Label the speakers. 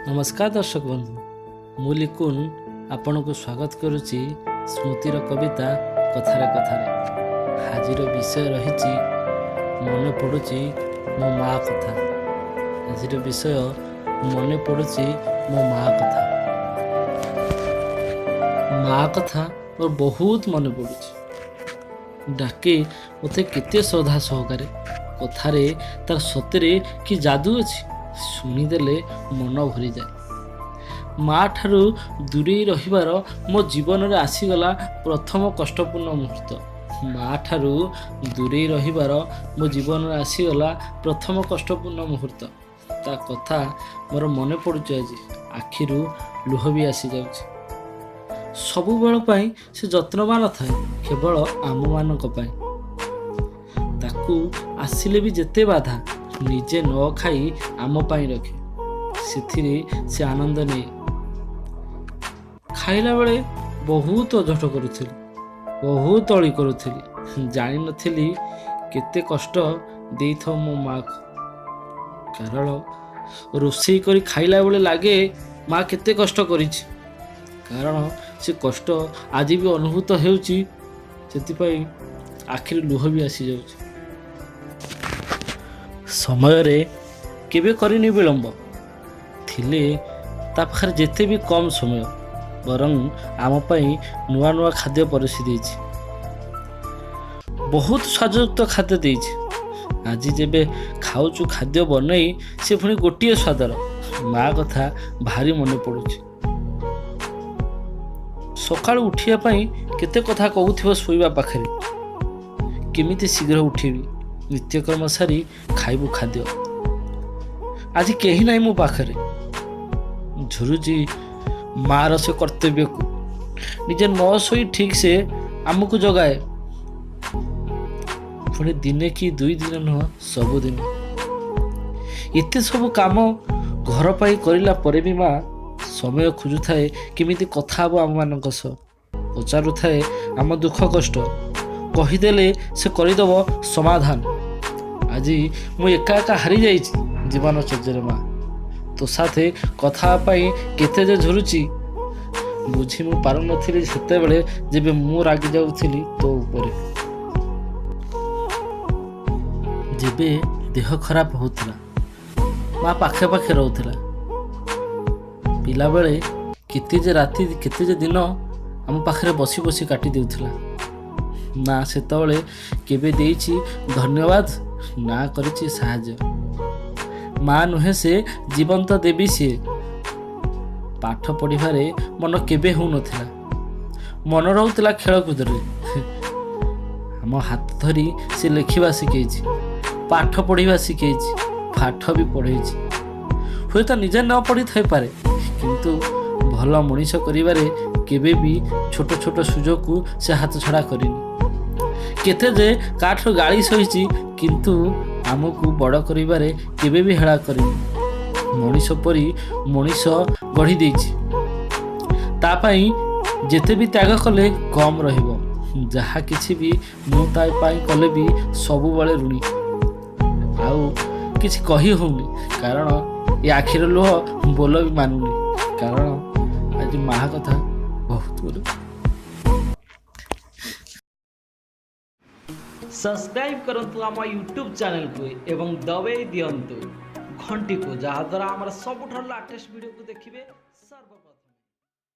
Speaker 1: ନମସ୍କାର ଦର୍ଶକ ବନ୍ଧୁ, ମୁଁ ଲିକୁନ ଆପଣଙ୍କୁ ସ୍ୱାଗତ କରୁଛି ସ୍ମୃତିର କବିତା କଥାରେ କଥାରେ। ଆଜିର ବିଷୟ ରହିଛି ମନେ ପଡ଼ୁଛି ମୋ ମା କଥା। ଆଜିର ବିଷୟ ମନେ ପଡ଼ୁଛି ମୋ ମା କଥା। ମା କଥା ମୋର ବହୁତ ମନେ ପଡ଼ୁଛି। ଡାକେ ମୋତେ କେତେ ଶ୍ରଦ୍ଧା ସହକାରେ। କଥାରେ ତାର ସତରେ କି ଯାଦୁ ଅଛି, ଶୁଣିଦେଲେ ମନ ଭରିଯାଏ। ମା ଠାରୁ ଦୂରେଇ ରହିବାର ମୋ ଜୀବନରେ ଆସିଗଲା ପ୍ରଥମ କଷ୍ଟପୂର୍ଣ୍ଣ ମୁହୂର୍ତ୍ତ। ମା ଠାରୁ ଦୂରେଇ ରହିବାର ମୋ ଜୀବନରେ ଆସିଗଲା ପ୍ରଥମ କଷ୍ଟପୂର୍ଣ୍ଣ ମୁହୂର୍ତ୍ତ। ତା କଥା ମୋର ମନେ ପଡ଼ୁଛି ଆଜି, ଆଖିରୁ ଲୁହ ବି ଆସିଯାଉଛି। ସବୁବେଳ ପାଇଁ ସେ ଯତ୍ନବାନ ଥାଏ କେବଳ ଆମମାନଙ୍କ ପାଇଁ। ତାକୁ ଆସିଲେ ବି ଯେତେ ବାଧା, ନିଜେ ନ ଖାଇ ଆମ ପାଇଁ ରଖେ, ସେଥିରେ ସେ ଆନନ୍ଦ ନିଏ। ଖାଇଲା ବେଳେ ବହୁତ ଅଝଟ କରୁଥିଲି, ବହୁତ ଅଳି କରୁଥିଲି। ଜାଣିନଥିଲି କେତେ କଷ୍ଟ ଦେଇଥାଉ ମୋ ମାଆକୁ। କାରଣ ରୋଷେଇ କରି ଖାଇଲା ବେଳେ ଲାଗେ ମା କେତେ କଷ୍ଟ କରିଛି। କାରଣ ସେ କଷ୍ଟ ଆଜି ବି ଅନୁଭୂତ ହେଉଛି, ସେଥିପାଇଁ ଆଖିରୁ ଲୁହ ବି ଆସିଯାଉଛି। ସମୟରେ କେବେ କରିନି ବିଳମ୍ବ, ଥିଲେ ତା ପାଖରେ ଯେତେ ବି କମ୍ ସମୟ, ବରଂ ଆମ ପାଇଁ ନୂଆ ନୂଆ ଖାଦ୍ୟ ପରସି ଦେଇଛି, ବହୁତ ସ୍ୱାଦଯୁକ୍ତ ଖାଦ୍ୟ ଦେଇଛି। ଆଜି ଯେବେ ଖାଉଛୁ ଖାଦ୍ୟ ବନେଇ, ସେ ପୁଣି ଗୋଟିଏ ସ୍ୱାଦର। ମା କଥା ଭାରି ମନେ ପଡ଼ୁଛି। ସକାଳୁ ଉଠିବା ପାଇଁ କେତେ କଥା କହୁଥିବ ଶୋଇବା ପାଖରେ, କେମିତି ଶୀଘ୍ର ଉଠିବି, ନିତ୍ୟକର୍ମ ସାରି ଖାଇବୁ ଖାଦ୍ୟ। ଆଜି କେହି ନାହିଁ ମୋ ପାଖରେ। ଝୁରୁଛି ମାର ସେ କର୍ତ୍ତବ୍ୟକୁ, ନିଜେ ନ ଶୋଇ ଠିକ୍ ସେ ଆମକୁ ଜଗାଏ। ପୁଣି ଦିନେ କି ଦୁଇ ଦିନ ନୁହଁ, ସବୁଦିନ। ଏତେ ସବୁ କାମ ଘର ପାଇଁ କରିଲା ପରେ ବି ମା ସମୟ ଖୋଜୁଥାଏ କେମିତି କଥା ହେବ ଆମମାନଙ୍କ ସହ, ପଚାରୁଥାଏ ଆମ ଦୁଃଖ କଷ୍ଟ, କହିଦେଲେ ସେ କରିଦେବ ସମାଧାନ। ଆଜି ମୁଁ ଏକା ଏକା ହାରିଯାଇଛି ଜୀବନଚର୍ଯ୍ୟରେ। ମା, ତୋ ସାଥେ କଥା ହେବା ପାଇଁ କେତେ ଯେ ଝୁରୁଛି, ବୁଝି ମୁଁ ପାରୁନଥିଲି ସେତେବେଳେ, ଯେବେ ମୁଁ ରାଗି ଯାଉଥିଲି ତୋ ଉପରେ। ଯେବେ ଦେହ ଖରାପ ହେଉଥିଲା, ମା ପାଖେ ପାଖେ ରହୁଥିଲା। ପିଲାବେଳେ କେତେ ଯେ ରାତି କେତେ ଯେ ଦିନ ଆମ ପାଖରେ ବସି ବସି କାଟି ଦେଉଥିଲା। ନା ସେତେବେଳେ କେବେ ଦେଇଛି ଧନ୍ୟବାଦ, ନା କରିଛି ସାହାଯ୍ୟ। ମା ନୁହେଁ ସେ, ଜୀବନ୍ତ ଦେବୀ ସିଏ। ପାଠ ପଢ଼ିବାରେ ମନ କେବେ ହେଉନଥିଲା, ମନ ରହୁଥିଲା ଖେଳକୁଦରେ। ଆମ ହାତ ଧରି ସେ ଲେଖିବା ଶିଖେଇଛି, ପାଠ ପଢ଼ିବା ଶିଖେଇଛି, ପାଠ ବି ପଢ଼େଇଛି। ହୁଏତ ନିଜେ ନ ପଢ଼ିଥାଇପାରେ, କିନ୍ତୁ ଭଲ ମଣିଷ କରିବାରେ କେବେ ବି ଛୋଟ ଛୋଟ ସୁଯୋଗକୁ ସେ ହାତ ଛଡ଼ା କରିନି। କେତେ ଯେ କାଠୁ ଗାଳି ସହିଛି, କିନ୍ତୁ ଆମକୁ ବଡ଼ କରିବାରେ କେବେ ବି ହେଳା କରିନି। ମଣିଷ ପରି ମଣିଷ ଗଢ଼ି ଦେଇଛି। ତା ପାଇଁ ଯେତେ ବି ତ୍ୟାଗ କଲେ କମ୍ ରହିବ। ଯାହା କିଛି ବି ମୁଁ ତା ପାଇଁ କଲେ ବି ସବୁବେଳେ ଋଣୀ। ଆଉ କିଛି କହି ହେଉନି, କାରଣ ଏ ଆଖିର ଲୁହ ବୋଲ ବି ମାନୁନି। କାରଣ ଆଜି ମା କଥା ବହୁତ ମନେ
Speaker 2: ସବସ୍କ୍ରାଇବ୍ କରନ୍ତୁ ଆମ ୟୁଟ୍ୟୁବ୍ ଚ୍ୟାନେଲକୁ ଏବଂ ଦବେଇ ଦିଅନ୍ତୁ ଘଣ୍ଟିକୁ, ଯାହାଦ୍ୱାରା ଆମର ସବୁଠାରୁ ଲାଟେଷ୍ଟ ଭିଡ଼ିଓକୁ ଦେଖିବେ ସର୍ବପ୍ରଥମେ।